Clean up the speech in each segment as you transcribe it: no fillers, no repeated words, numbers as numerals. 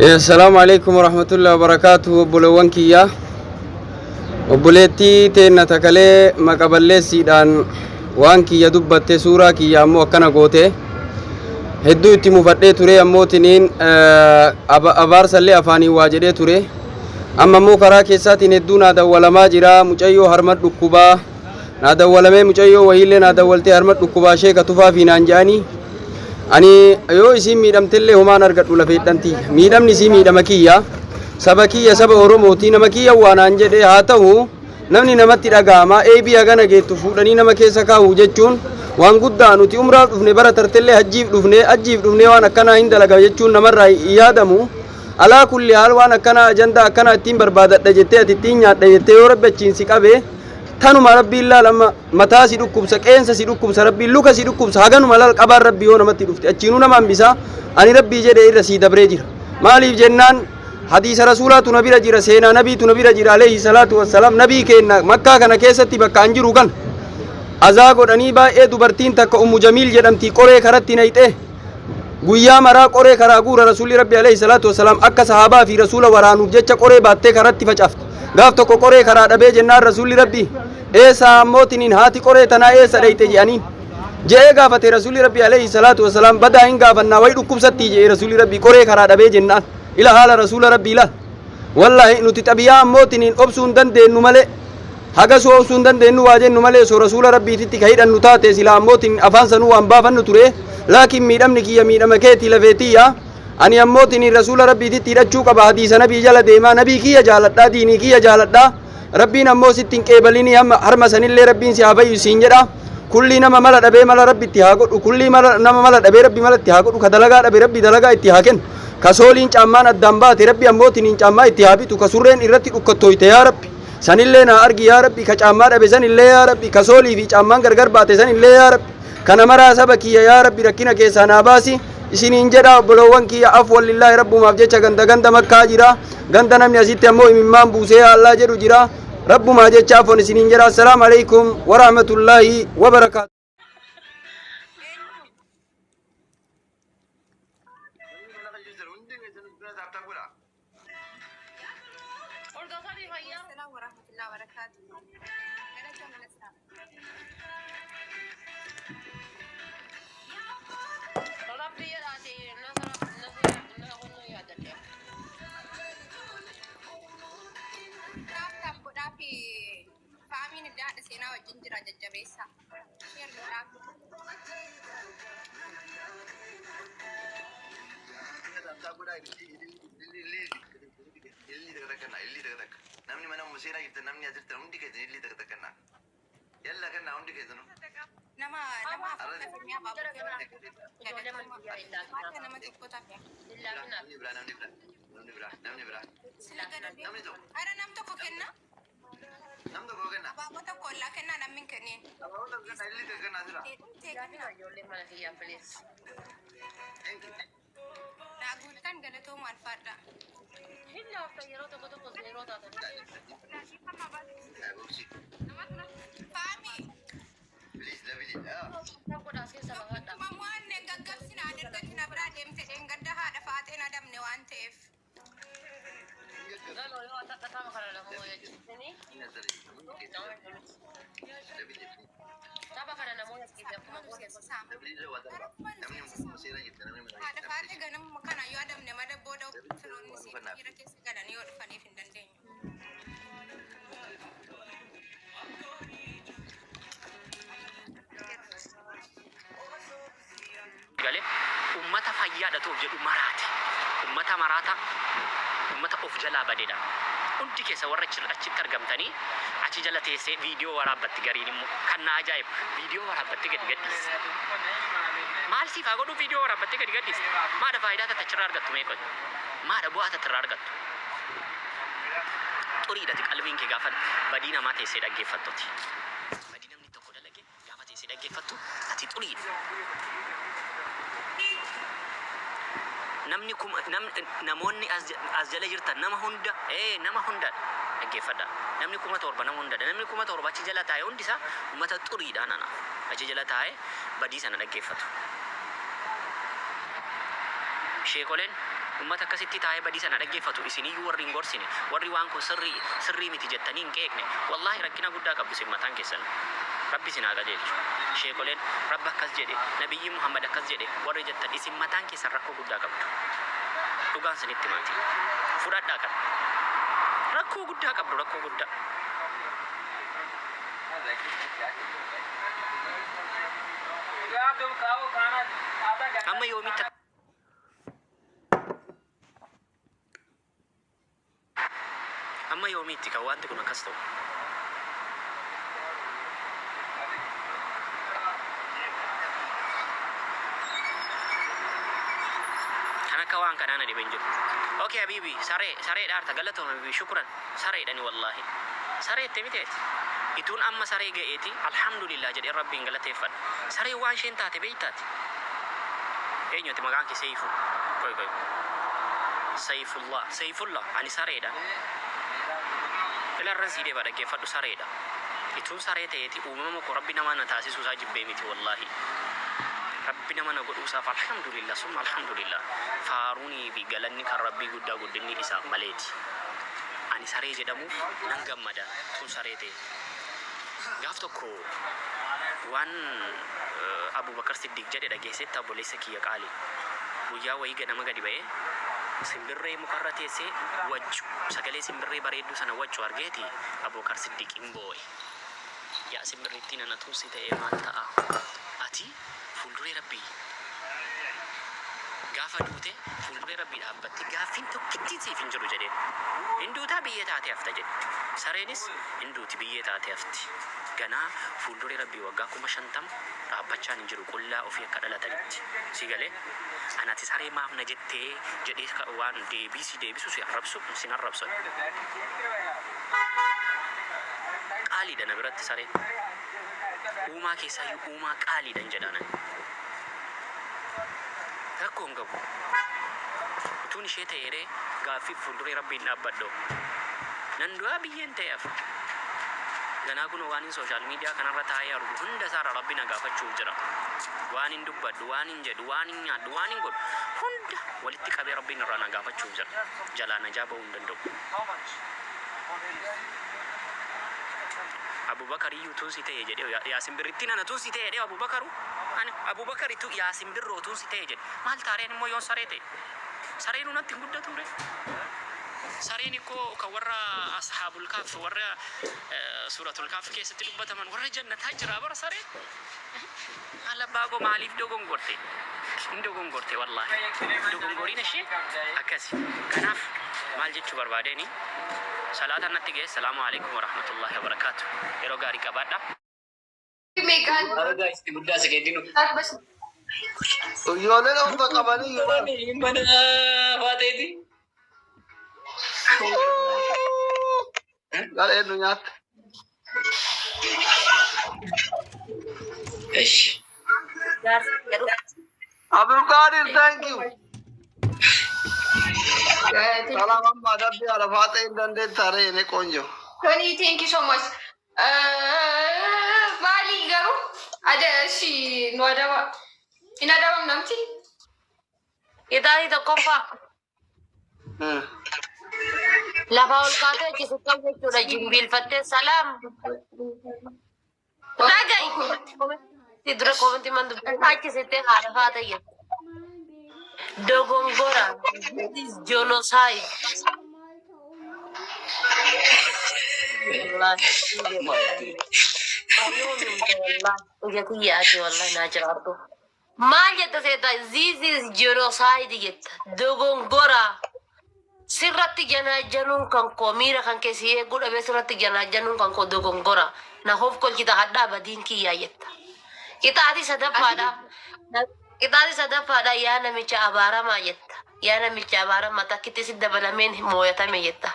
Assalaamu alaikum warahmatullahi wabarakaatuh. Obboleewwan kiyya, obboleettii teenna takalee maqa balleessiidhaan waan kiyya dubbatte, suuraa kiyya ammoo akkana goote, hedduu itti mufadhee ture. Ammoo tiniin abaarsallee afaaniin waa jedhee ture. Amma immoo karaa keessaatiin hedduu naa dawwalamaa jira. Mucayyoo harma dhukkubaa naa dawwalamee, mucayyoo wahiillee naa dawwaltee, harma dhukkubaa sheeka tufaa fi naan je'anii. Ani yoo isiin miidhamtellee homaan argadhu, lafeedhanti miidhamni isii miidhama kiyya, saba kiyya, saba Oromootii, nama kiyya waa naan jedhe haa ta'u. Namni namatti dhaga'ama. Eebii hagana geettu fuudhanii nama keessa kaa'u jechuun waan guddaa. Nuti umraaf dhufne, bara tartellee hajjiif dhufne, hajjiif dhufne waan akkanaa hin dalaga jechuun namarraa hin yaadamu. Alaa kulli haal, waan akkanaa ajandaa akkanaa ittiin barbaadadha jettee, ati ittiin nyaadha jettee, yoo Rabbi achiin si qabe tanuma Rabbiin laal. Amma mataa si dhukkubsa, qeensa si dhukkubsa, Rabbiin luka si dhukkubsa. Haganuma laal, qabaan Rabbii yoo namatti dhufte achiinuu nama hambisa. Ani Rabbii jedhee irra sii dabree jira. Maaliif jennaan, hadiisa Rasuulaatu na bira jira, seenaa nabiitu na bira jira, alayhi salaatu wassalaam. Nabii keenna Makkaa kana keessatti bakka an jiru kan azaa godhanii baay'ee, dubartiin takka Ummu Jamiil jedhamti, qoree karatti nayxee guyyaa maraa qoree karaa guura. Rasuulli Rabbi alayhi salaatu wassalaam akka sahaabaa fi Rasuula waraanuuf jecha qoree baattee karatti facaafte. Gaaf tokko qoree karaa dhabee jennaan, Rasuulli Rabbi eessa ammootiniin haati qoree tanaa eessa dhayxe jedhaniin je'ee gaafate. Rasuulli Rabbi alayhi salaatu wassalaam badaa hin gaafannaa wayi dhukkubsattii je'e. Rasuulli Rabbi qoree karaa dhabee jennaan, ila haala Rasuula Rabbii ilaal. Wallaahi nuti xabiyaa ammootiniin obsuu hin dandeenyu malee, hagasuu obsuu hin dandeenyu waa jennu malee, osoo Rasuula Rabbiititti ka hidhannu taate silaa ammootiin afaan sanuu waan baafannu ture. Laakiin miidhamni kiyya miidhama keetii, lafeetiyya. Ani ammootiin Rasuula Rabbiititti hidhachuu qaba, hadiisa nabii jala deemaa, nabii kiyya jaaladhaa, diinii kiyya jaaladhaa. Rabbiin ammoo sitti hin qeebalinii, hamma harma sanillee Rabbiin si haa fayyisu siin jedha. Kullii nama mala dhabee mala Rabbi itti haa godhu, kullii mala nama mala dhabee Rabbi mala itti haa godhu, ka dalagaa dhabe Rabbi dalagaa itti haa kennu, ka sooliin caammaan addaan baate Rabbi ammootiin caammaa itti haa bitu, ka surreen irratti dhukkattoyte yaa Rabbi sanillee naa argi, yaa Rabbi ka caammaa dhabe sanillee, yaa Rabbi ka soolii fi caammaan gargar baate sanillee, yaa Rabbi kana maraa saba kiyya yaa Rabbi rakkina keessaa naa baasi isiniin jedha. Obboloowwan kiyya, afwan lillaahi, Rabbumaaf jecha ganda ganda Makkaa jira, ganda namni asitti ammoo imimmaan buusee yaa Allaa jedhu jira. Rabbumaa jecha afwan isiniin jedha. Assalaamu alaikum warahmatullaahi wabarakaatu. Hordofanii fayyaa. Assalamu warahmatullahi wabarakatuh. Galata mana isaa. Rabbi jedhaati nasara nasara nasara kunnuu yaadadhe. Taap taap godhaa fi faamiin illee haadha seenaa wajjin jira, jajjabeessa. Share godhaa. Illi takka takka illi takka takka. Namni mana seenaa jirtan, namni as jirtan hundi keessan illi takka takka naa. Yalla kennaa hundi keessanuu. Nama nama afur tafe, abaaboo kenna. Ijoollee Galatoomaa. mana biyyaa illaafinaa. Haadha nama tokko tafe. Illaafinaa. Namni biraa, namni biraa, namni biraa, namni biraa. Sila gada Namni tokko. Ara nam tokko kenna. Nam tokko kenna. Abaaboo tokko ollaa kennaa, namni hin kennin. Abaaboo tokko kenna, illi takka kenna asirraa. Tee kenna. Illaafinaa ijoollee mana kiyyaa, please. Thank you. Naa guuttan, galatooma, alfaadha. Hin laafta, yeroo tokko tokko zeeroo taatan. Obsi. Faami. Please, labili. Godhaas keessa bahaadha. Tokkuma mo'anne gaggabsina ergatti na biraa deemte, dheengadda haadha faaxeen adamne waan ta'eef. Galoo yoo takka tama kana lama jechuun tapha kana namoonni as keessatti akkuma goone. Namni seenaa jirtan, namni mana Haadha faaxee ganamuma kana yoo adamne malee, booda firoonni siif miira keessa galanii yoo dhufaniif hin dandeenyu. Galee ummata fayyaadha ta'uuf jedhu maraate. Ummata maraata, ummata of jalaa badedha. Hundi keessa warra achitti argamtanii achi jala teessee viidiyoo waraabbatti, gariin immoo kan na ajaa'ibu viidiyoo waraabbattee gadi gadhiiste. Maal siif haa godhu viidiyoo waraabbattee gadi gadhiiste? Maadha faayidaa tata achirraa argattu meeqa? Maadha bu'aa tata irraa argattu? Xuriidhati qalbiin kee gaafa badii namaa teessee dhaggeeffattuti. Badii namni tokko dalage gaafa teessee dhaggeeffattu ati xuriidha. Namni kuma namoonni as jala jirtan nama hunda, ee, nama hunda dhaggeeffadha. Namni 7,000 nama hundadha. Namni 7,000 achi jala taa'e hundi isaa uummata xuriidha nana. Achi jala taa'e badii sana dhaggeeffatu. Sheekoleen Ummata akkasitti taa'ee badii sana dhaggeeffatu isiniyyuu warri hin gorsine, warri waan kun sirrii sirrii miti jettanii hin qeeqne, wallaahi rakkina guddaa qabdu isin mataan keessan. Rabbi isin haa qajeelchu. Sheekoleen Rabbi akkas jedhe, Nabiyyiin Muhammad akkas jedhe warri jettan isin mataan keessan rakkoo guddaa qabdu. Dhugaan isinitti himaati. Fudhadhaa kana. Rakkoo guddaa qabdu, rakkoo guddaa. Amma yoomitti Amma yoomiitti kan wanti kun akkas ta'u? Kan akka waan kanaa na dhibe hin jiru. Okay habibi, saree saree dhaarta, galatoom habibi, shukran. Sareedhani wallaahi. Saree itti miteeti. Ituun amma saree ga'eeti alhamdulillah jedheen Rabbiin galateeffadha. Sareen waan isheen taate beektaati? Eenyu ati maqaan kee? Seeyfu. Qoy qoy. Sayfullah. Sayfullah ani sareedha. Ila irran sii deeba, dhaggeeffadhu, sareedha. Ituun saree ta'eeti uumama koo Rabbi nama na taasisuu isaa jibbee miti wallaahi. Rabbi nama na godhuu isaaf alhamdulillah summa alhamdulillah. Faaruunii fi galanni kan Rabbii guddaa guddinni isaaf maleeti. Ani saree jedhamuuf nan gammada tun saree ta'e. Gaaf tokko waan Abubakar Siddiq jedhe dhageesseetta, obboleessa kiyya qaali? Guyyaa wayii ganama gadi ba'ee simbirree mukarra teessee waccu, sagalee simbirree bareedduu sana waccu argeeti Abubakar Siddiq hin boo'e. Yaa simbirrittii nana, tun si ta'ee maal ta'a? Ati fuulduree Rabbii gaafa duute, fuulduree Rabbii dhaabbatte gaaffiin tokkittiin siif hin jiru jedheen. Hin duutaa, biyyee taatee hafta jedhe. Sareenis hin duuti, biyyee taatee hafti. Ganaa fuulduree Rabbii waggaa 50,000 dhaabbachaan hin jiru qullaa ofii akka dhalatanitti. Si galee? Ani ati saree maaf na jettee jedhee waan deebii si deebisu si arrabsu sin arrabsu. Qaaliidha na biratti sareen. Uumaa keessaayyuu uumaa qaaliidhan jedha ani. Rakkoo hin qabu. Utuun ishee ta'eeree gaaffiif fuulduree Rabbiin dhaabbadhoo. Nan du'aa, biyyeen ta'e hafa. Ganaa kunoo waan hin social media kanarra taa'ee argu hunda isaarra Rabbi na gaafachuuf jira. Waan hin dubbadhu, waan hin jedhu, waan hin nyaadhu, waan hin godhu hunda walitti qabee Rabbiin irraa na gaafachuuf jira. Jalaa najaa ba'uu hin danda'u. Abubakar iyyuu utuun si ta'e jedhee, yaa simbirrittii nana, utuun si ta'e jedhee Abubakaru, ani Abubakar itu yaa simbirroo utuun si ta'e jedhe, maal taareen immoo yoon saree ta'e? Sareenuu natti hin guddatu ree? Sareen ikkoo kan warra ashaabul kaaf, warra suuratul kaaf keessatti dubbataman, warra jannataa jira bara sareen. Maal abbaa koo, maaliif dogongorte? Hin dogongorte wallaahi. Dogongoriin ishee akkasi. Kanaaf maal jechuu barbaadeeni, salaata natti ga'e. Salaamu alaikum warahmatullahi wabarakaatu. Yeroo gaarii qabaadha. Meeqaan? Argaa itti guddaa si keddinu. Bas. Ijoolleen obsa qabanii jiran. Mana faateeti. Gara eenyu nyaatta? Ish. Abdulqaadir, thank you. Salaam, amma adabbii haadha faaxee hin dandeettaa ree, ne ቆንጆ. Tony, thank you so much. Maali garuu ada shi nu adaba. Hin adabam namti. Qixaatii tokkoffaa lafa ol kaatee achi siqqaa jechuudha, jimbiilfattee salaam. Dhaga'i. Dura comment man dubbisa, achi sittee haadha faata jette. Dogongora. This is genocide. Wallahi. Wallahi. Ija kiyyaati, wallahi naa jiraadhu. Maal jetta seeta? This is genocide jetta. Dogongora. Sirratti janaajanuun kan koo, miira kan keessi eeguu dhabee sirratti janaajanuun kan koo dogongora. Na hoof kolchita hadhaa, badiin kiyyaa jetta. Qixaatii sadaffaadha. Qixaatii sadaffaadha, yaa namicha abaaramaa jetta. Yaa namicha abaaramaa, takkitti si dabalameen mooyatame jetta.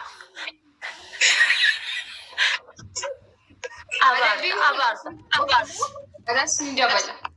Abaarsa, abaarsa, abaarsa. Kanas ni dabala.